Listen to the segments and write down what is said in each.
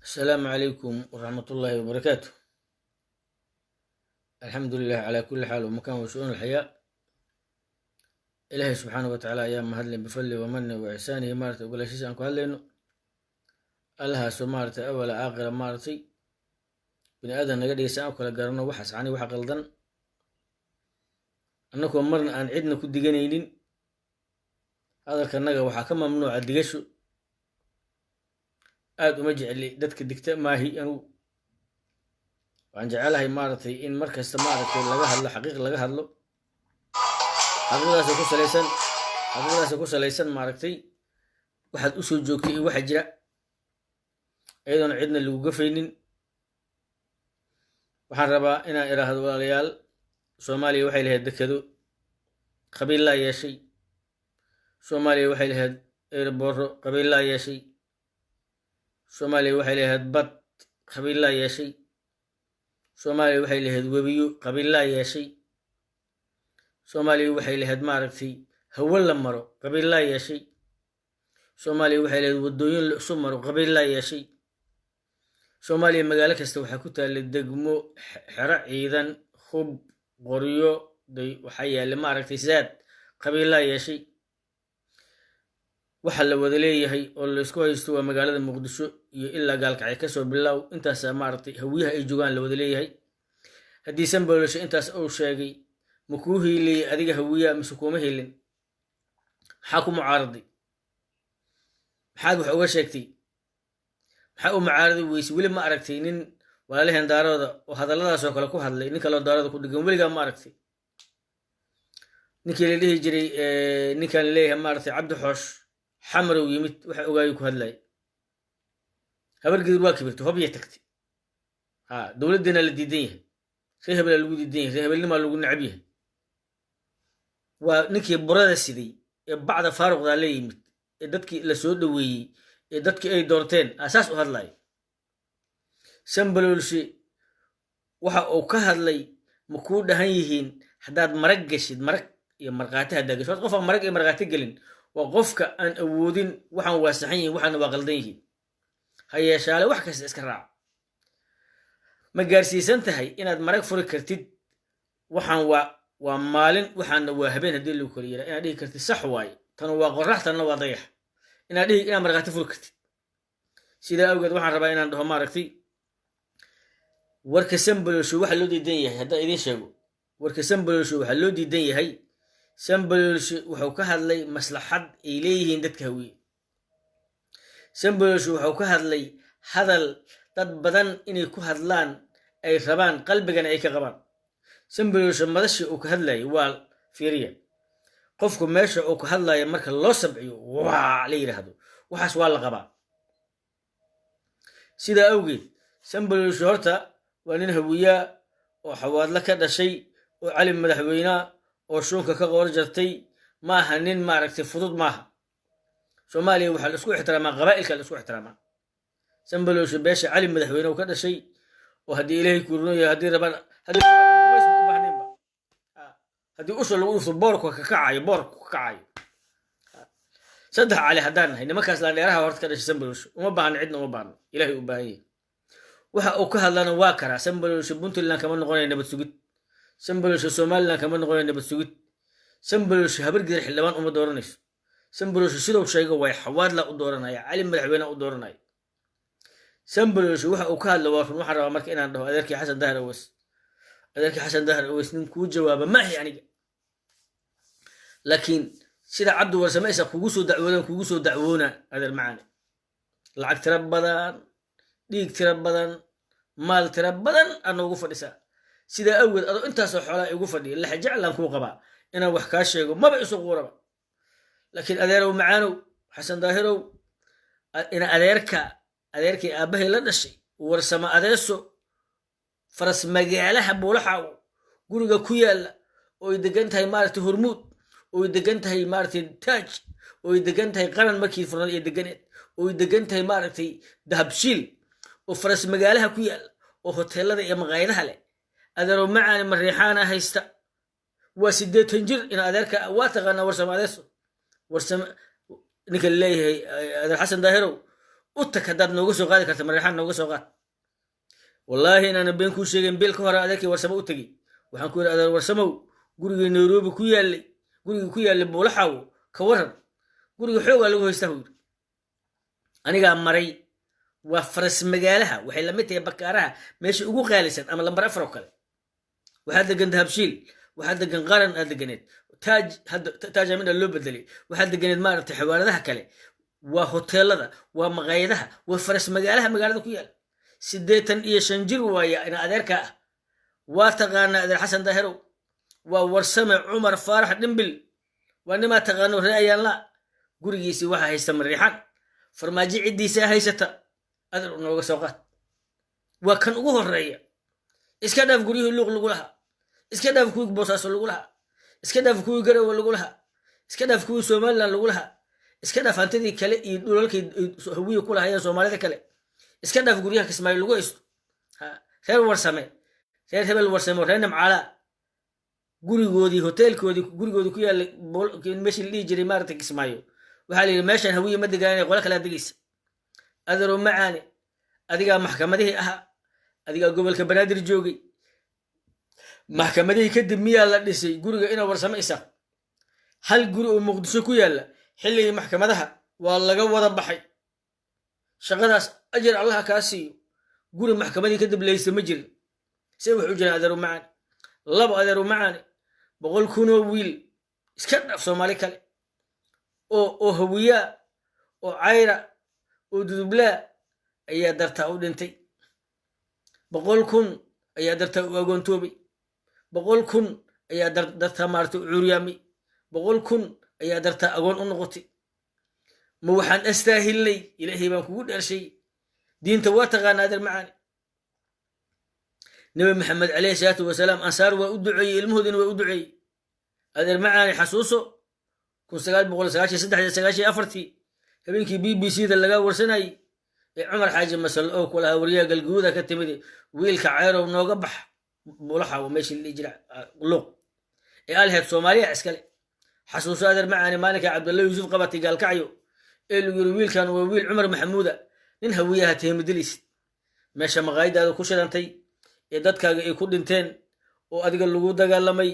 Asalaamu calaykum waraxmatullaahi wabarakaatu. Alxamdu lilah calaa kulli xaal wamakan wa shu-uun alxayaa. Ilaahay subxaana wa tacaala ayaa mahadlay bifadli wamani wa ixsaanihi, maaragtay, ogolaashiisa aan ku hadlayno. Allahaasoo, maaragtay, awala aakhira, maaragtay, bini aadan naga dhigay si aan u kala garanno waxa saxani, waxa qaldan, annagoo marna aan cidna ku diganaynin. Hadalkanaga waxaa ka mamnuuca digasho. Aada uma jecli dadka digta maahi anugu. Waxaan jecelahay, maaragtay, in mar kasta, maaragtay, laga hadlo xaqiiq, laga hadlo xaqiiqdaas ku salaysan, xaqiiqdaas ku salaysan, maaragtay, waxaad usoo joogtay iyo waxa jira, iyadoona cidna lagu gafaynin. Waxaan rabaa inaan idhaahdo, walaalayaal, Soomaaliya waxay lahayd dekado, qabiillaa yeeshay. Soomaaliya waxay lahayd airport, qabiillaa yeeshay. Soomaaliya waxay lahayd bad, qabiillaa yeeshay. Soomaaliya waxay lahayd webiyo, qabiillaa yeeshay. Soomaaliya waxay lahayd, maaragtay, hawo la maro, qabiillaa yeeshay. Soomaaliya waxay lahayd waddooyin la isu maro, qabiillaa yeeshay. Soomaaliya magaalo kasta waxaa ku taallay degmo, xero ciidan, hub, qoryo day waxaa yaallay, maaragtay, saad, qabiillaa yeeshay. Waxa la wada leeyahay oo laysku haysto waa magaalada Muqdisho iyo ilaa Gaalkacyo kasoo bilaaw. Intaasa, maaragtay, Hawiyaha ay joogaan la wada leeyahay. Haddii Sanbalooshe intaas uu sheegay, ma kuu hiiliyey adiga Hawiyaha mise kuuma hiilin? Maxaa ku mucaaraday? Maxaad wax uga sheegtay? Maxaa u mucaaradi weysay? Weli ma aragtay nin walaalaheen Daarooda oo hadalladaasoo kale ku hadlay, nin kaloo Daarooda ku dhegan? Weligaa ma aragtay? Ninkii la dhihi jiray, ninkaan leeyahay, maaragtay, Cabdi Xoosh Xamarow yimid, waxa ogaayuu ku hadlayay. Habar Gidir waa kibirtay, Hobyay tagtay. Ha, dowladdeena la diidan yahay, ree hebelaa lagu diidan yahay, ree hebelnimaa lagu necab yahay. Waa ninkii burada siday ee bacda faaruqdaa la yimid ee dadkii la soo dhoweeyey ee dadkii ay doorteen asaas u hadlaya. Sanbaloolshe waxa uu ka hadlay ma kuu dhahan yihiin? Haddaad marag geshid, marag iyo markhaati haddaad geshid, qof aan marag iyo markhaati gelin waa qofka aan awoodin. Waxaan waa saxan yihiin, waxaana waa qaldan yihiin, ha yeeshaale wax kasta iska raaca. Ma gaarsiisan tahay inaad marag furi kartid? Waxaan waa maalin, waxaana waa habeen, haddii lagu kala yiraa, inaad dhihi kartid sax waaye, tan waa qorax, tanna waa dayax, inaad dhihi, inaad markhaati furi kartid. Sidaa awgeed waxaan rabaa inaan dhaho, maaragtay, warka Sanbaloosho waxaa loo diidan yahay haddaan idiin sheego. Warka Sanbaloosho waxaa loo diidan yahay, Sanbaloosho wuxuu ka hadlay maslaxad ay leeyihiin dadka Hawiye. Sanbaloosho wuxuu ka hadlay hadal dad badan inay ku hadlaan ay rabaan, qalbigana ay ka qabaan. Sanbaloosho madashii uu ka hadlayay waa fiiriya. Qofku meesha uu ka hadlayo marka loo sabciyo, waa la yidhaahdo, waxaas waa la qabaa. Sidaa awgeed Sanbaloosho horta waa nin Hawiyaa oo Xawaadle ka dhashay oo Cali madaxweynea oo shuunka ka qoor jartay. Maaha nin, maaragtay, fudud maaha. Soomaaliya waxaa la isku ixtiraamaa, qabaa'ilka la isku ixtiraamaa. Sanbaloosho beesha Cali madaxweyne ka dhashay oo haddii Ilaahay kuurino yahay, haddii rabaan, haddii qubays u baahnaynba, haddii usha lagu dhufto boorku ka kacayo, boorku ka kacayo. Saddex Cali haddaan nahay, nimankaas laandheeraha horta ka dhashay Sanbaloosho uma baahno, cidna uma baahno, Ilaahay u baahan yahay. Waxa uu ka hadlana waa karaa. Sanbaloosho Puntland kama noqonayo nabad sugid. Sanbaloosho Somaliland kama noqonayo nabad sugid. Sanbaloosho Habargidir xildhibaan uma dooranayso. Sanbaloosho siduu sheego way Xawaadla u dooranaya, Cali madaxweyne u dooranaya. Sanbaloosho waxa uu ka hadla waa run. Waxaan rabaa marka inaan dhaho adeerkii Xasan Dahir Aweys, adeerkii Xasan Dahir Aweys, nin kuu jawaaba maahi aniga, laakiin sida Cabdi Warsame isa kugu soo dacwoodan, kugu soo dacwoona, adeer macaane. Lacag tiro badan, dhiig tiro badan, maal tiro badan aad noogu fadhisaa. Sidaa awgeed adoo intaasoo xoolaa igu fadhiya, laxa jeclaan kuu qabaa inaan wax kaa sheego maba isu quuraba. Laakiin adeerow macaanow, Xasan Daahirow, ina adeerka, adeerkii aabbahay la dhashay, Warsamo Adeeso, faras magaalaha Buulaxaaw guriga ku yaalla ooy degan tahay, maaragtay, Hormuud, ooy degan tahay, maaragtay, Taaj, ooy degan tahay Qaran markii furnad iyo deganeed, ooy degan tahay, maaragtay, Dahabshiil, oo faras magaalaha ku yaalla oo hoteelada iyo maqaayadaha leh, adeerow macaani, Mariixaana haysta. Waa 80 jir ina adeerka, waa taqaanaa Warsamo Adeeso. Warsamo ninka leeyahay, adeer Xasan Daahirow, U tag haddaad nooga soo qaadi karta Mareexaan, nooga soo qaad. Wallaahi inaanan been kuu sheegin. Bil ka hore adeerkii Warsamo u tegey. Waxaan ku yidhi, adeer Warsamow, gurigii Nairobi ku yaallay, gurigii ku yaallay Buulaxaawo, ka waran? Guriga xoogaa lagu haystaa, buu yidhi. Anigaa maray. Waa faras magaalaha, waxay lamid tahay Bakaaraha meesha ugu qaalisan ama lambar 4 oo kale. Waxaa degan Dahabshiil, waxaa degan Qaran, aad deganeed Taaj, hadda Taaj Amina loo bedelay. Waxaa deganeed maaragtay xawaaladaha kale, waa hoteelada, waa maqaayadaha, waa faras magaalaha magaalada ku yaala. 85 jir waaya ina adeerka ah. Waa taqaanaa adeer Xasan Daahirow, waa Warsame Cumar Faarax Dhimbil, waa nimaa taqaano ree Ayaanla. Gurigiisii waxaa haysta Mariixan, Farmaajo ciddiisaa haysata. Adeer, nooga soo qaad, waa kan ugu horeeya. Iska dhaaf guryihii Luuq lagu lahaa, iska dhaaf kuwii Boosaaso lagu lahaa, iska dhaaf kuwii Garowe lagu lahaa, iska dhaaf kuwii Somaliland lagu lahaa, iska dhaaf hantidii kale iyo dhulalkii Hawiye ku lahayeen Soomaalida kale, iska dhaaf guryaha Kismaayo lagu haysto. Reer Warsame, reer hebel Warsame, reer Nimcaalaa, gurigoodii, hoteelkoodii, gurigoodii ku yaallay meeshii la dhihi jiray maaragtay Kismaayo, waxaa la yidhi meeshaan Hawiye ma degaanay, qole kalea degaysa. Adeerow macaane, adigaa maxkamadihii ahaa, adigaa gobolka Banaadir joogay. Maxkamadihii kadib miyaa la dhisay guriga ina Warsame Isaaq? Hal guri oo Muqdisho ku yaalla xilligii maxkamadaha waa laga wada baxay. Shaqadaas ajar Allaha kaa siiyo. Guri maxkamadii kadib laysta ma jirin. See wax u jiraan, adeerow macaane? Labo, adeerow macaane, 100,000 oo wiil, iska dhaaf Soomaali kale, oo Hawiyaa oo Cayra oo Dudublaa ayaa dartaa u dhintay. 100,000 ayaa dartaa u agoontoobay. 100,000 ayaa dartaa maaragtay u cuuryaamay. 100,000 ayaa dartaa agoon u noqotay. Ma waxaan astaahilnay? Ilaahay baan kugu dheershay. Diinta waa taqaanaa, adeer macaane. Nabi Maxamed calayhi salaatu wasalaam Ansaar waa u duceeyey, ilmahoodina waa u duceeyey. Adeer macaane, xasuuso 1993, 94-tii, habeenkii BBC da laga warsanayey ee Cumar Xaaji Masal oo ku lahaa, waryaha Galguuda ka timid, wiilka Ceyrow nooga bax Bulaxa oo meeshii la dhihi jira Luuq ee alheed Soomaaliya iskale. Xasuuso, adeer macaane, maalinka Cabdulla Yuusuf qabatay Gaalkacyo ee lagu yiri wiilkan waa wiil Cumar Maxamuuda, nin Hawiyaha teemidilisid, meesha maqaayadaada ku shidantay ee dadkaaga ay ku dhinteen oo adiga lagu dagaalamay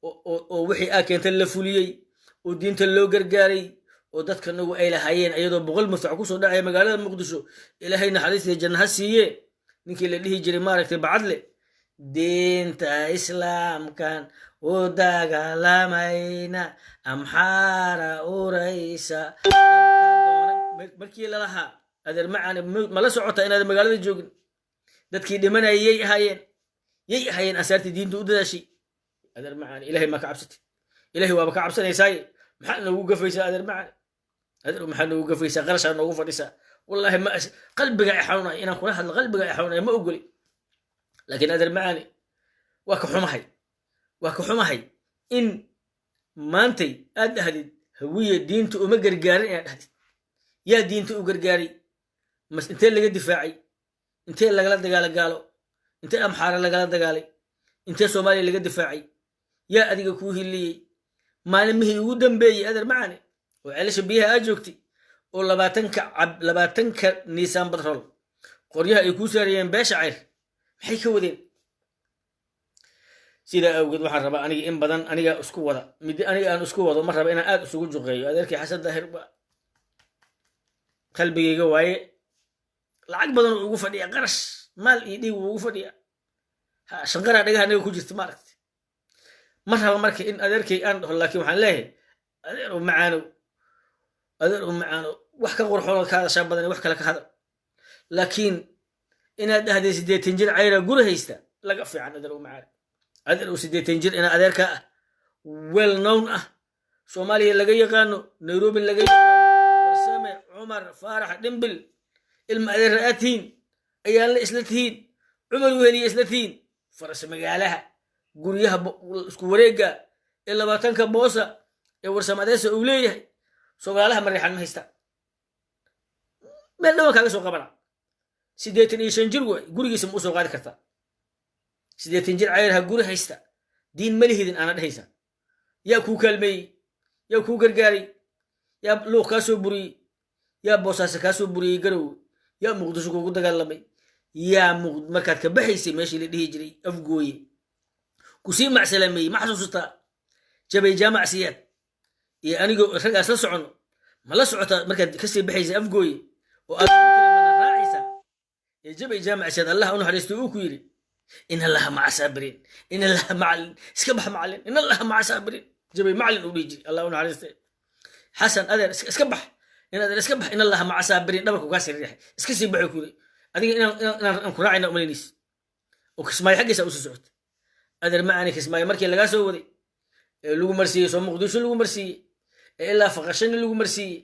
oo wixii aa keentay la fuliyey oo diinta loo gargaaray oo dadka nagu ay lahaayeen, iyadoo 100 mudfac kusoo dhacaya magaalada Muqdisho, Ilaahay naxariistii janna ha siiye ninkii la dhihi jiray maaragtay Bacadle, diinta Islaamkan u dagaalamayna Amxaara uraysa markii lalahaa. Adeer macaane, mala socota inaad magaalada joogin? Dadkii dhimanayay yay ahaayeen? Yay ahaayeen ansaartii diinta u dadaashay? Adeer macaane, Ilahay maa ka cabsatay? Ilahay waaba ka cabsanaysaaye, maxaa noogu gafaysaa, adeer macaane? Adeer, maxaa noogu gafaysaa? Qarashaa noogu fadhisaa. Wallaahi ma qalbiga i xanuunaya inaan kula hadlo, qalbiga i xanuunaya, ma ogoli. Laakiin adeer macaane, waa ka xumahay, waa ka xumahay in maantay aad dhahdid Hawiye diinta uma gargaarin. Inaad dhahdid yaa diinta u gargaaray, mas intee laga difaacay? Intee lagala dagaala gaalo? Intee Amxaara lagala dagaalay? Intee Soomaaliya laga difaacay? Yaa adiga kuu hiliyey maalimihii ugu dambeeyey, adeer macaane, oo ceelasha biyaha aa joogtay oo 20-ka 20-ka Niisaan batrol qoryaha ay kuu saarayeen beesha Cayr? Maxay ka wadeen? Sidaa awgeed waxaan rabaa aniga in badan aniga isku wada mid aniga aan isku wado. Ma raba inaan aad isugu juqeeyo. Adeerkii Xasan Daahir qalbigayga waaye. Lacag badan uu ugu fadhiya, qarash, maal iyo dhiig wuu ugu fadhiya. Shanqaraa dhagaha anaga ku jirta, maaragtay. Ma raba marka in adeerkay aan dhaho, laakiin waxaan leeyahay, adeer u macaanow, adeer u macaano, wax ka qurxoonood ka hadashaa badan, wax kale ka hadal. Laakiin inaad dhahday 80 jir Cayra guri haysta laga fiican. Adeer u macaano, adeer u 80 jir ina adeerkaa ah, well known ah, Soomaaliya laga yaqaano, Nairobi laga yaqaano, Warsame Cumar Faarax Dhimbil, ilma adeera aad tihiin, ayaan la isla tihiin, Cumar Weheliya isla tihiin, faras magaalaha guryaha isku wareega ee 20-ka boosa ee Warsame Adeesa uu leeyahay, Soomaalaha Mareexan ma haystaan. Meel dhawan kaaga soo qabana. 85 jir waay, gurigiisa ma usoo qaadi kartaa? 80 jir Cayrha guri haysta, diin ma lihidin aana dhehaysaa. Yaa kuu kaalmeeyey? Yaa kuu gargaaray? Yaa Luuq kaa soo buriyey? Yaa Boosaaso kaa soo buriyey Garowe? Yaa Muqdisho kuugu dagaalamay? Yaa markaad ka baxaysay meeshii la dhihi jiray Afgooye kusii macsalameeyey? Ma xasuusataa Jabay Jaamac Siyaad iyo anigoo raggaas la soconno? Ma la socotaa markaad kasii baxaysay Afgooye oo aad mana raacaysaa ee Jabay Jaamac Siyaad, Allah u naxariistay, uu ku yidhi: "In Allaha maca saabiriin, in Allaha macalin, iska bax macalin, in Allaha maca saabiriin"? Jabay macalin uu dhihi jiray, Allah u naxariistay. "Xasan adeer, iska bax, in adeer, iska bax, in Allaha maca saabiriin." Dhabarku kaa sii riixay, "Iska sii baxay," ku yidhi. Adiga inaan ku raacayna umalaynaysa oo Kismaayo xaggiisa usii socota. Adeer macaani, Kismaayo markii lagaa soo waday ee lagu marsiiyey, soo Muqdisho lagu marsiiyey, ee ilaa Faqashani lagu marsiiyey,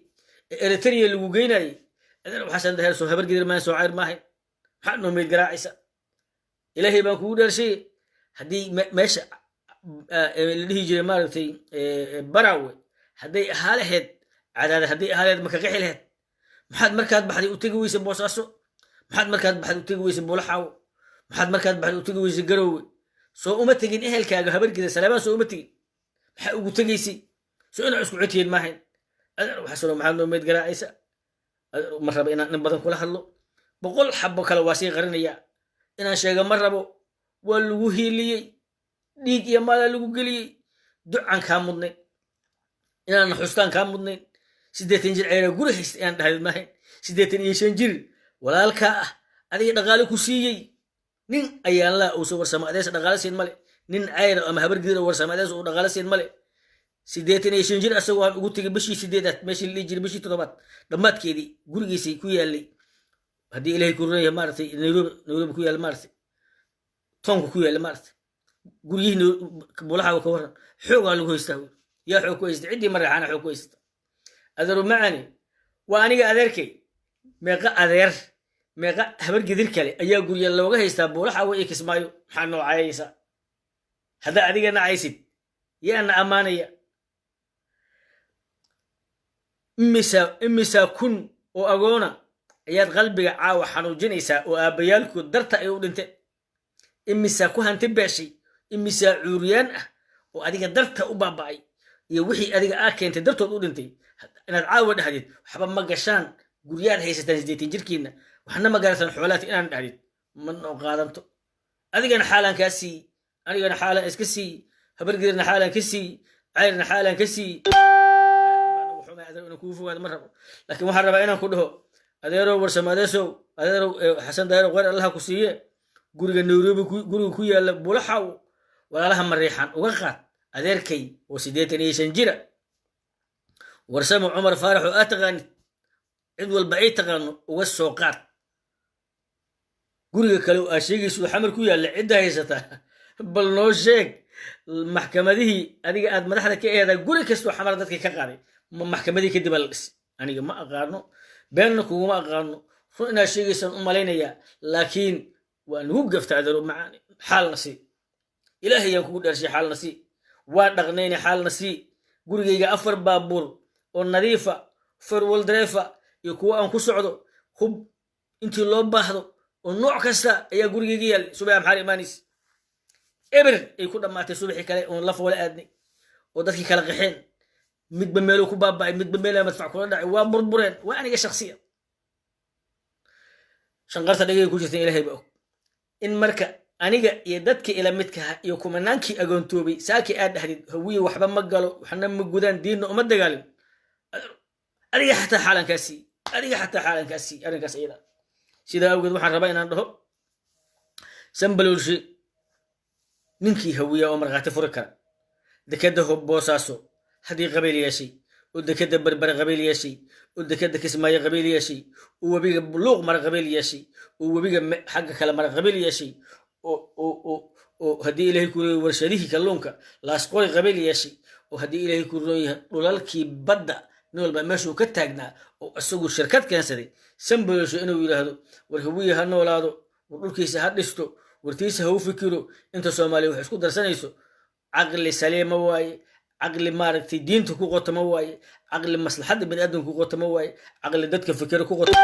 ee Eritrea lagu geynayey, adeer Xasan Daheer, soo Habargidir maahan? Soo Cayr maahayn? Maxaad noo meyd garaacaysa? Ilaahay baan kugu dheershay, haddii meesha la dhihi jiray, maaragtay, Barawe hadday ahaa lahayd Cadaada, hadday ahaa lahayd, maka qixi lahayd? Maxaad markaad baxday u tegi weysay Boosaaso? Maxaad markaad baxday u tegi weysay Buulaxaawo? Maxaad markaad baxday u tegi weysay Garoowe? Soo uma tegin ehelkaaga Habargida Salaabaan? Soo uma tegin? Maxaa ugu tegaysay? Soo inaa isku codtihiin maahayn? Adeer Xasano, maxaad noo meyd garaacaysa? Ma rabo inaan in badan kula hadlo. 100 xabo kale waa sii qarinayaa, inaan sheega ma rabo. Waa lagu hiiliyey, dhiig iyo maalaa lagu geliyey. Ducaan kaa mudnayn, inaan xustaan kaa mudnayn. 80 jir ceeraa guri haysta inaan dhahayd maahayn. 85 jir walaalkaa ah adiga dhaqaale ku siiyey, nin ayaanlaa uusa Warsamo Adeesa dhaqaale siin male, nin cayra ama Habargidira Warsamo Adeesa uu dhaqaale siin male. 85 jir asagoo aan ugu tegay bishii sideedaad, meeshii la dhihi jiray, bishii toddobaad dhammaadkeedii, gurigiisii ku yaalay, haddii Ilaahay ku runaya, maaragtay, Nairobi ku yaalla, maaragtay, toonka ku yaalla, maaragtay, guryihii Bulaxa ka warran, xoogaa lagu haystaa. Yaa xoog ku haysta? Ciddii Mareexaana xoog ku haysata. Adeeru macani, waa aniga adeerkay. Meeqa adeer, meeqa Habargidir kale ayaa gurya looga haystaa Buulaxawa iyo Kismaayo? Maxaa noo cayaysaa? Haddaa adiga nacaysid, yaana ammaanaya? Imisa kun oo agoona ayaad qalbiga caawa xanuujinaysaa oo aabbayaalkood darta ay u dhinteen? Imisaa ku hanti beeshay? Imisaa cuuriyaan ah oo adiga darta u baaba'ay iyo wixii adiga aa keentay dartood u dhintay? Inaad caawa dhahdid "waxba ma gashaan, guryaad haysataan 80 jirkiina, waxna ma garataan xoolaadka" inaan dhahdid ma noo qaadanto. Adigana xaalaan kaa siiy, anigana xaalaan iska siiy, Habargedirna xaalaan ka siiy, Cayrna xaalaan ka siiy. Adeer inaan kugu fogaado ma rabo, laakiin waxaan rabaa inaan ku dhaho: adeerow Warsamo Adeesow, adeerow Xasan Daherow, kheyr Allaha ku siiye. Guriga Nairobi, guriga ku yaalla Bulaxaw, walaalaha Mariixan uga qaad adeerkay oo 85 jira, Warsamo Cumar Faarax, oo aad taqaanid, cid walba ay taqaano, uga soo qaad. Guriga kale oo aad sheegayso Xamar ku yaalla, cidda haysataa bal noo sheeg. Maxkamadihii adiga aad madaxda ka eedaa guri kastoo Xamar dadka ka qaaday, ma maxkamadii kadib la dhis? Aniga ma aqaano, beenna kuguma aqaano, run inaad sheegaysaan u malaynayaa, laakiin waa nagu gafta. Adeero macaani, xaalna sii. Ilaahay yaan kugu dheershay, xaalna sii. Waa dhaqnayne, xaalna sii. Gurigayga afar baabuur oo nadiifa, four-wheel drive iyo kuwo aan ku socdo, hub intii loo baahdo oo nooc kasta ayaa gurigayga yaallay. Subax maxaa imaanaysa? Eber ay ku dhammaatay. Subaxii kale oon la foole aadnay oo dadkii kala qaxeen, midba meeluu ku baaba'ay, midba meelaa madfac kula dhacay, waa burbureen. Waa aniga shaksiya shanqarta dhegay ku jirta, Ilahay ba og. In marka aniga iyo dadka ila midkaha iyo kumanaankii agoontoobay saakii aad dhahdid "Hawiye waxba ma galo, waxna ma gudaan, diinna uma dagaalin", adiga xataa xaalan kaa siiy, adiga xataa xaalan kaa siiy arrinkaas iyada. Sidaa awgeed waxaan rabaa inaan dhaho: Sambalolshe, ninkii Hawiya oo markhaati furi kara, dekadda Boosaaso haddii qabiil yeeshay, oo dekadda Berbere qabiil yeeshay, oo dekadda Kismaayo qabiil yeeshay, oo webiga Luuq mara qabiil yeeshay, oo webiga xagga kale mara qabiil yeeshay, oo haddii Ilaahay ku leeyahay warshadihii kalluunka Laasqori qabiil yeeshay, oo haddii Ilaahay ku leeyahay dhulalkii badda nin walba meeshuu ka taagnaa oo isagu shirkad keensaday, Sambolosho inuu yidhaahdo "War Hawiye ha noolaado, war dhulkiisa ha dhisto, wartiisa ha u fikiro, inta Soomaaliya wax isku darsanayso", caqli saliima waaye, caqli, maaragtay, diinta ku qotoma waaye, caqli maslaxadda biniaadamka ku qotoma waaye, caqli dadka fikiro ku qotoma.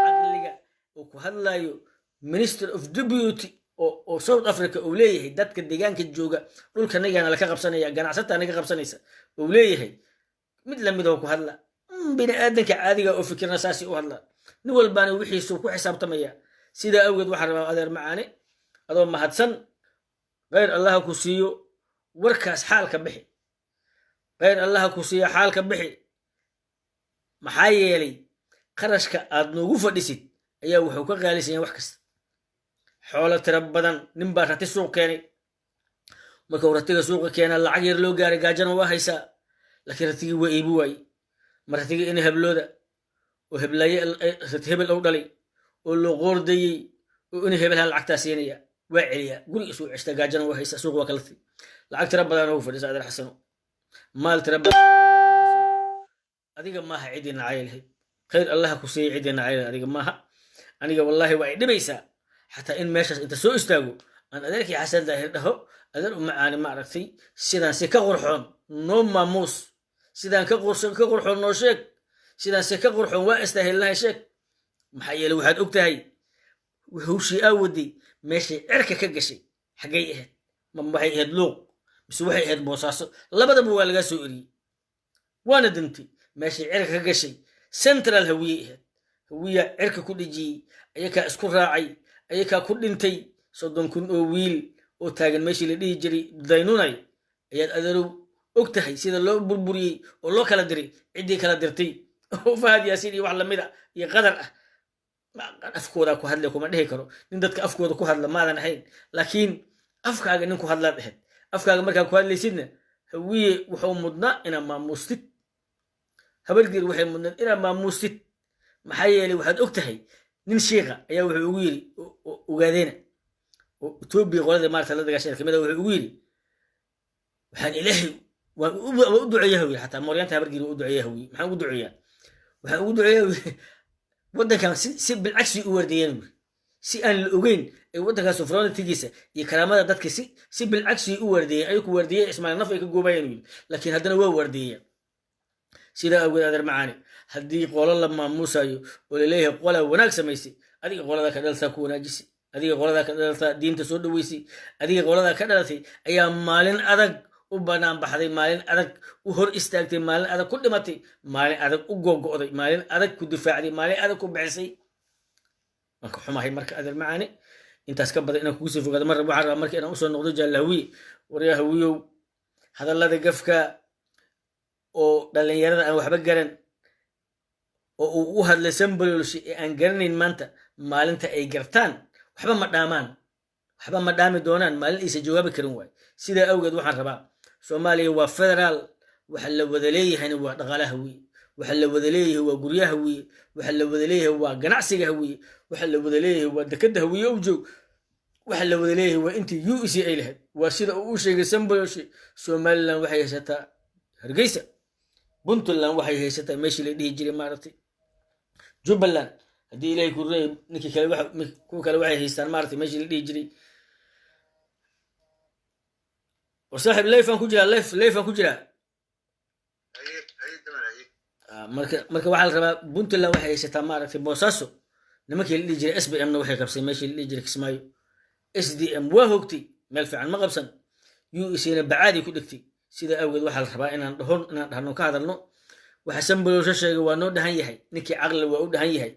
Caqliga uu ku hadlayo minister of deputy oo South Africa uu leeyahay dadka deegaanka jooga dhulka nagana laka qabsanaya, ganacsataa naga qabsanaysa uu leeyahay, mid lamid oo ku hadla. Bini aadanka caadiga oo fikirna saasay u hadlaan. Nin walbaana wixiisuu ku xisaabtamaya. Sidaa awgeed waxaan rabaa, adeer macaane, adoo mahadsan, khayr Allaha ku siiyo, warkaas xaalka bixi. Khayr Allaha ku siiyo, xaalka bixi. Maxaa yeelay, qarashka aad noogu fadhisid ayaa wuxuu ka qaalisan yahay wax kasta. Xoolo tiro badan nin baa rati suuq keenay. Markuu ratiga suuqa keenaa, lacag yar loo gaaray, gaajana waa haysaa, laakiin ratigii waa iibi waaye. Ma ratigii ina heblooda oo heblaaye rati hebel ou dhalay oo loo qoordayey oo ina hebelha lacagtaa siinaya, waa celiyaa, guriga isuu ceshtaa, gaajana waa haysaa, suuq waa kala ti. Lacag tiro badan ugu fadhisa, adeer Xasano, maal tiro badan. Adiga maaha ciddii nacay lahayd. Khayr Allaha ku siiyey, ciddii nacay lahayd adiga maaha. Aniga wallaahi waa ay dhibaysaa xataa in meeshaas inta soo istaago aan adeerkii Xasan Daahir dhaho: "Adeer u macaani, ma aragtay, sidaan si ka qurxoon noo maamuus, sidaan ka qurxoon noo sheeg, sidaan si ka qurxoon waa istaahilnahay sheeg." Maxaa yeele, waxaad og tahay hawshii aa waday meeshay cirka ka gashay. Xaggay ahayd? Ma waxay ahayd Luuq mise waxay ahayd Boosaaso? Labadaba waa lagaa soo eriyey, waana dantay. Meeshay cirka ka gashay Central Hawiyey ahayd. Hawiya cirka ku dhejiyey, ayakaa isku raacay, ayakaa ku dhintay. 30,000 oo wiil oo taagan meeshii la dhihi jiray Daynunay ayaad, adeerow, og tahay sida loo burburiyey oo loo kala diray, ciddii kala dirtay oo Fahad Yaasiin iyo wax lamid a iyo Qadar ah. Afkoodaa ku hadlay kuma dhihi karo. Nin dadka afkooda ku hadla maadan ahayn, laakiin afkaaga nin ku hadlaad ahayd. Afkaaga markaa ku hadlaysidna, Hawiye wuxuu mudnaa inaad maamuustid, Habargeer waxay mudnayd inaad maamuustid. Maxaa yeelay, waxaad og tahay nin shiika ayaa wuxuu ugu yidhi, ogaadeena oo Etoobiya qolada maarata la dagaashan kamid a, wuxuu ugu yidhi: "Waxaan Ilaahay waan u duceeyaa," hawiye. "Xataa mooryaanta Habargeer waa u duceeyaa." Hawiye maxaan ugu duceeyaa? "Waxaan ugu duceeyaa waddankan si bilcagsi u wardeeyeen," wuri, "si aan la ogeyn ay waddankaas sovereignty-giisa iyo karaamada dadka si bilcagsi u waardeeyeen. Ay ku waardeeyeen, Ismaail naf ay ka goobayeen," yiri, "laakiin haddana waa waardeeyeen." Sidaa awgeed, adeer macaani, haddii qolo la maamuusayo oo laleeyahay qolaa wanaag samaysay, adiga qolada ka dhaltaa ku wanaajisay, adiga qoladaa ka dhalatay diinta soo dhaweysay, adiga qoladaa ka dhalatay ayaa maalin adag u banaan baxday, maalin adag u hor istaagtay, maalin adag ku dhimatay, maalin adag u gogo'day, maalin adag ku difaacday, maalin adag ku bixisay. Waan ka xumahay marka, adeer macaani, intaas ka badan inaan kugu sii fogaado mar. Waxaan rabaa marka inaan usoo noqdo Jaalla Hawiye. Waryaa Hawiyow, hadallada gafka oo dhallinyarada aan waxba garan oo uu u hadlay Sambalolshe ee aan garanayn, maanta maalinta ay gartaan waxba ma dhaamaan, waxba ma dhaami doonaan, maalin aysan jawaabi karin waay. Sidaa awgeed waxaan rabaa, Soomaaliya waa federaal. Waxa la wada leeyahayna waa dhaqaalaha Hawiye, waxa la wada leeyahay waa guryaha Hawiye, waxa la wada leeyahay waa ganacsiga Hawiye, waxa la wada leeyahay waa dekadda Hawiye u joog, waxa la wada leeyahay waa intii UEC ay lahayd. Waa sida uu u sheegay Sambalolshe. Somaliland waxay haysataa Hargeysa, Puntland waxay haysataa meeshii la dhihi jiray maaragtay Jubbaland, haddii Ilahay ku reey ninkii kale, kuwa kale waxay haystaan maaragtay meeshii la dhihi jiray. War saaxiib, live aan ku jiraa, live aan ku jiraa. Marka waxaa la rabaa, Puntland waxay haysataa maaragtay Boosaaso, nimankii la dhihi jiray SBM na waxay qabsay meeshii la dhihi jiray Kismaayo, SDM waa hogtay, meel fiican ma qabsan, UEC na bacaadii ku dhigtay. Sidaa awgeed waxaa la rabaa inaan dhahon, inaan dhahno, ka hadalno waxa Sambalowsho sheegay. Waa noo dhahan yahay. Ninkii caqli waa u dhahan yahay,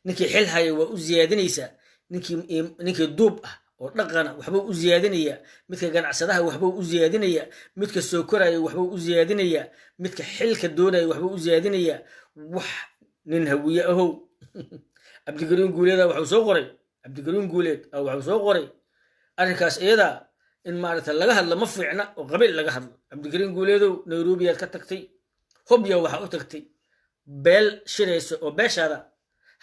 ninkii xil haya waa u ziyaadinaysaa, ninkii duub ah oo dhaqana waxbuu u ziyaadinayaa, midka ganacsadaha waxbuu u ziyaadinayaa, midka soo koraya waxbuu u ziyaadinayaa, midka xilka doonaya waxbuu u ziyaadinayaa. Wax nin Hawiye ahow, Cabdikariin Guuleeda waxuu soo qoray, Cabdikariin Guuleed waxuu soo qoray arrinkaas iyadaa in maaragta laga hadlo ma fiicna oo qabiil laga hadlo. Cabdikariin Guuleedow, Nairobiyaad ka tagtay, Hobya waxaa u tagtay beel shiraysa oo beeshaada.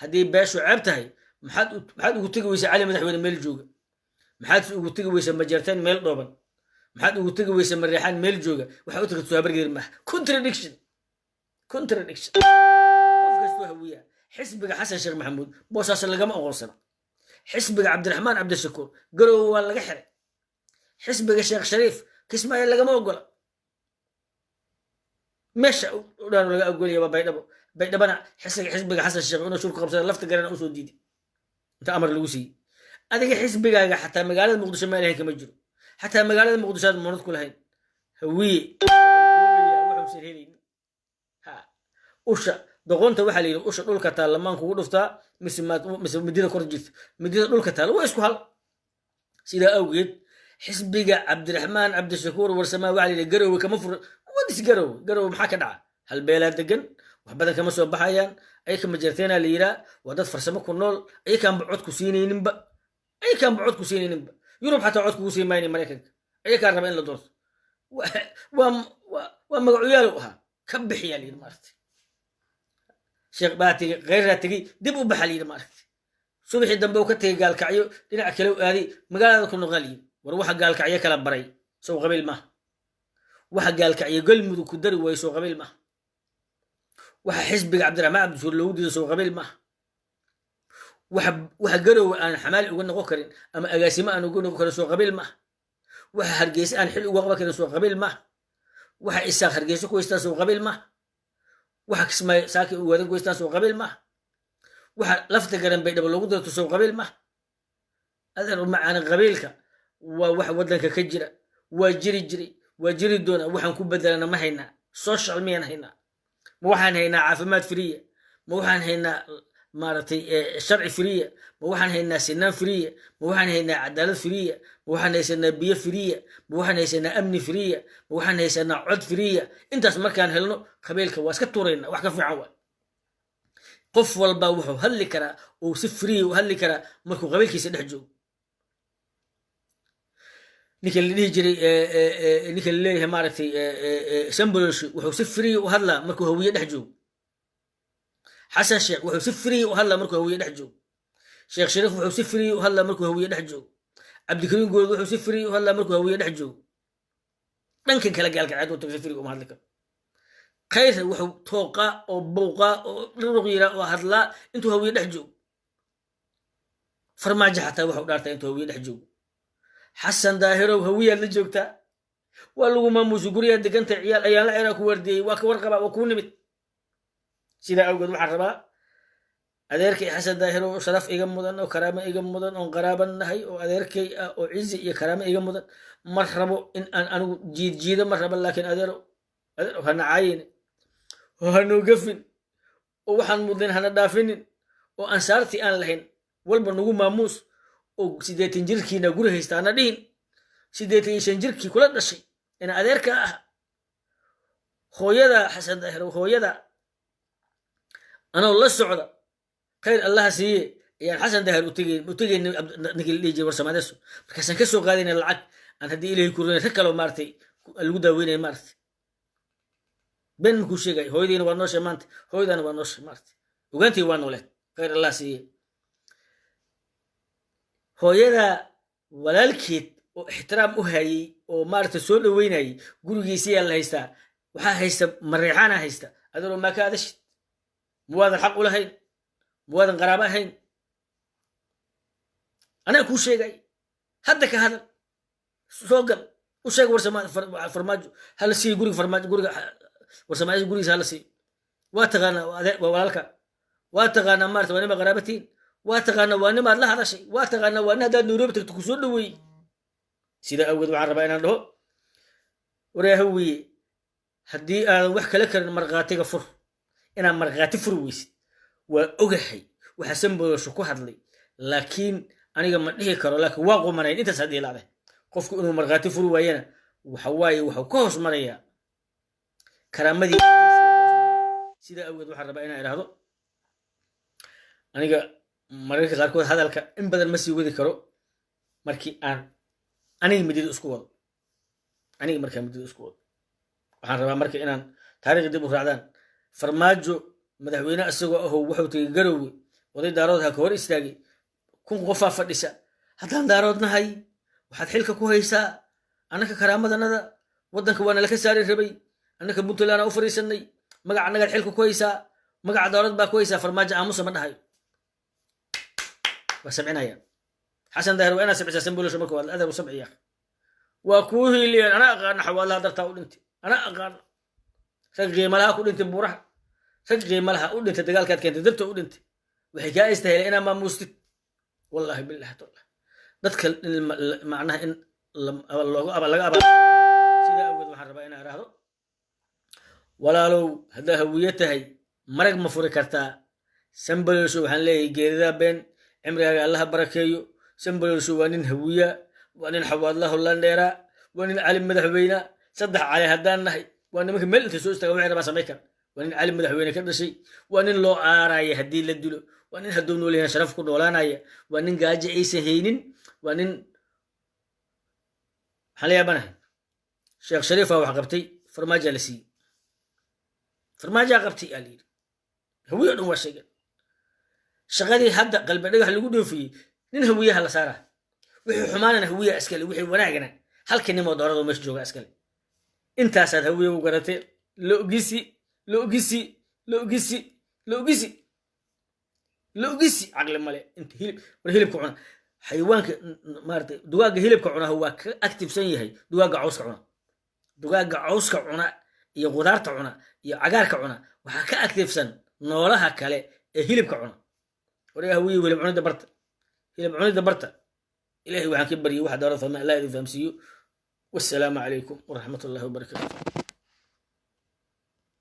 Haddii beeshu ceeb tahay, maxaad ugu tegi weysa Cali Madaxweyne meel jooga? Maxaad ugu tegi weysa Majarteen meel dhooban? Maxaad ugu tegi weysa Mareexaan meel jooga? Waxaa u tagtay Habargeer maaha. Contradiction, contradiction. Qof kastoo Hawiya, xisbiga Xasan Sheekh Maxamuud Boosaaso lagama aqoonsana, xisbiga Cabdiraxmaan Cabdishakuur Garowe waa laga xiray, xisbiga Sheekh Shariif Kismaayo lagama ogola. Meesha dhan laga ogolaya waa Baydhabo. Baydhabana xisbiga Xasan Sheekh inuu shurku qabsada lafta garana usoo diiday inta amar lagu siiyey. Adiga xisbigaaga xataa magaalada Muqdisho meel ahayn kama jiro, xataa magaalada Muqdisho aad muunad ku lahayn. Hawiye wuxuusan helaynin ha usha Doqonta waxaa la yidhi usha dhulka taalla maan kugu dhuftaa mise mise midida kor jirta? Midida dhulka taalla waa isku hal. Sidaa awgeed xisbiga Cabdiraxmaan Cabdishakuur Warsamaa waxaa la yidhi Garowe kama fura. Wadis Garowe, Garowe maxaa ka dhaca? Hal beelaa degan, wax badan kama soo baxayaan. Ayaka majarteenaa la yidhaa, waa dad farsamo ku nool. Ayakaanba cod ku siinayninba, ayakaanba cod ku siinayninba. Yurub xataa cod kugu sii mayna, Maraykanka ayakaa raba in la doorto. Waa magacuyaalow ahaa, ka bixiyaa la yidhi. Maaragtay, sheekh baa tegey, kheyraa tegey, dib u baxa la yidhi. Maaragtay, subaxii dambe uu ka tegey Gaalkacyo, dhinaca kale u aaday, magaalada ku noqaa la yidhi. War waxa Gaalkacyo kala baray sow qabiil maaha? Waxa Gaalkacyo Galmudug ku dari waayo sow qabiil maaha? Waxa xisbiga Cabdiraxmaan Cabdishuur loogu diiday sow qabiil maaha? Waxa Garowe aan xamaali uga noqon karin ama agaasimo aan uga noqon karin soo qabiil maaha? Waxa Hargeysa aan xil uga qaban karin soo qabiil maaha? Waxa Isaaq Hargeysa ku haystaan soo qabiil maaha? Waxa Kismaayo saaki uwadan ku haystaan soo qabiil maaha? Waxa Lafta Garan Baydhabo loogu darto soo qabiil maaha? Adeer macaani, qabiilka waa wax waddanka ka jira, waa jiri jiray, waa jiri doona. Waxaan ku bedelana ma haynaa? Social miyaan haynaa? Ma waxaan haynaa caafimaad free ah? Ma waxaan haynaa, maaragtay, sharci free ah? Ma waxaan haynaa sinaan free ah? Ma waxaan haynaa cadaalad free ah? Ma waxaan haysanaa biyo free ah? Ma waxaan haysanaa amni free ah? Ma waxaan haysanaa cod free ah? Intaas markaan helno qabiilka waa iska tuurayna. Wax ka fiican waa qof walba wuxuu hadli karaa oo si free u hadli karaa markuu qabiilkiisa dhex joogo. Ninka la dhihi jiray, ninka la leeyahay, maaragtay, Samboloshi wuxuu si free u hadlaa markuu Hawiye dhex joogo. Xasan Sheekh wuxuu si free u hadlaa markuu Hawiye dhex joogo. Sheekh Shariif wuxuu si free u hadlaa markuu Hawiye dhex joogo. Cabdikariim Good wuxuu si free u hadlaa markuu Hawiye dhex joogo. Dhankan kale Gaalkacyeed uu tago, si free uma hadli karo. Khayr wuxuu tooqaa oo buuqaa oo dhuruq yiraa oo hadlaa intuu Hawiye dhex joogo. Farmaajo xataa wuxuu dhaartaa intuu Hawiye dhex joogo. Xasan Daahirow, Hawiyaad la joogtaa, waa lagu maamuusi, guryaad degantay, ciyaal ayaan la ceraa ku wardiyey, waa ka warqabaa, waa kuu nimid. Sidaa awgeed waxaan rabaa adeerkay Xasan Daahirow, sharaf iga mudan oo karaamo iga mudan oon qaraaban nahay oo adeerkay ah oo cizi iyo karaamo iga mudan, ma rabo in aan anigu jiidjiido, ma rabo. Laakiin adeerow, adeerow, hana caayin oo hanoo gafin oo waxaan mudnayn hana dhaafinin oo ansaartii aan lahayn walba nagu maamuus oo 80 jirkiina guri haysta hana dhihin. 85 jirkii kula dhashay ina adeerka ah, hooyada, Xasan Daahirow, hooyada anoo la socda, khayr Allaha siiye, ayaan Xasan Daahir u tegayna ninkii la dhihi jiray Warsamaadeso. Markaasaan ka soo qaadayna lacag aan haddii Ilahay ku rinay rag kaloo, maaragtay, lagu daaweynaya. Maaragtay, been makuu sheegay. Hooyadiina waa nooshay maanta, hooyadaana waa nooshay, maaragtay, ogaantii waa nooleed, khayr Allah siiye. Hooyada walaalkeed oo ixtiraam u hayay oo, maaragtay, soo dhaweynayay, gurigiisiyaa la haystaa. Waxaa haysta Mareexaana haysta. Adeeroo, maa ka adashid? Muwaadan xaq u lahayn? Muwaadan qaraabo ahayn? Anaa kuu sheegay, hadda ka hadal, soo gal, u sheeg Farmaajo hala siiyo guriga Farmaajo, guriga Warsamaajo, gurigiisa hala siiyo. Waa taqaanaa, waa walaalka, waa taqaanaa, maarata, waa nima qaraabatiin, waa taqaanaa, waa nimaad la hadashay, waa taqaanaa, waa nin haddaad Nairobi tagto ku soo dhaweeyey. Sidaa awgeed waxaan rabaa inaan dhaho, waraahawiye, haddii aadan wax kala karin markhaatiga fur. Inaad markhaati furi weysid waa ogahay waxa Sambolosho ku hadlay, laakiin aniga ma dhihi karo, laakiin waa qumanayn intaas haddii laade. Qofku inuu markhaati furi waayana waxa waaye waxuu ka hoos marayaa karaamadii. Sidaa awgeed waxaan rabaa inaan idhaahdo, aniga mararka qaarkood hadalka in badan ma sii wadi karo markii aan aniga midida isku wado. Aniga markaa midida isku wado, waxaan rabaa marka inaan taariikh dib u raacdaan. Farmaajo madaxweyne isagoo aho wuxuu tegey Garowe, oday Daarood ha ka hor istaagay, 1000 qofaa fadhisa. Haddaan Daaroodnahay, waxaad xilka ku haysaa annaka karaamadanada, waddanka waana laka saari rabay, annaka Puntland u fariisanay, magaca annagaad xilka ku haysaa, magaca Daarood baa ku haysaa. Farmaajo aamusa ma dhahayo, waa sabcinaya. Xasan Daahir, waa inaad sabcisaa. Sambulasho marka waa adeer u sabciya, waa kuu hiiliyeen. Anaa aqaana, Xawaalaha dartaa u dhintay, anaa aqaana rag qiimalaha ku dhintay buuraha, rag qiimalaha u dhintay dagaalkaad keentay darta u dhintay. Waxay kaa istaheleen inaa maamuustid. Wallahi billahi tallah, dadka macnaha in looga laga abaa. Sidaa awgeed waxaan rabaa inaan idhaahdo, walaalow, haddaa Hawiye tahay, Marag ma furi kartaa? Sambalolsho waxaan leeyahay, geeridaa been, cimrigaaga Allaha barakeeyo. Sambalolsho waa nin Hawiya, waa nin Xawaadla Hollandheera, waa nin Cali Madaxweyne. Saddex Cali haddaan nahay, waa nimanka meel inta soo istaaga waxay rabaa samay kara. Waa nin Cali Madaxweyne ka dhashay, waa nin loo aaraya haddii la dilo, waa nin hadduu nool yahay sharaf ku noolaanaya, waa nin gaajo aysan haynin, waa nin waxaan la yaabanahay. Sheekh Shariifa wax qabtay, Farmaajaa la siiyey, Farmaajaa qabtay aa la yidhi. Hawiye o dhan waa sheegeen shaqadii hadda Qalbi Dhagax lagu dhoofiyey. Nin Hawiyaha la saaraa, wixii xumaanana Hawiyaha iskale, wixii wanaagana halka nimoo doorado meesha jooga iskale. Intaasaad Hawiye u garatee. Logisi, logisi, logisi, logisi, logisi, caqli male. Inta hilib war hilibka cuna, xayawaanka maarata, dugaagga hilibka cunaha waa ka activesan yahay dugaagga cawska cuna. Dugaagga cawska cuna iyo qudaarta cuna iyo cagaarka cuna waxaa ka activesan noolaha kale ee hilibka cuna. Wariga Hawiye, hilib cunida barta, hilib cunida barta. Ilahay waxaan ka baryay waxa doorada fahma Allah idin fahamsiiyo. Wassalaamu calaykum waraxmat ullahi wabarakaatu.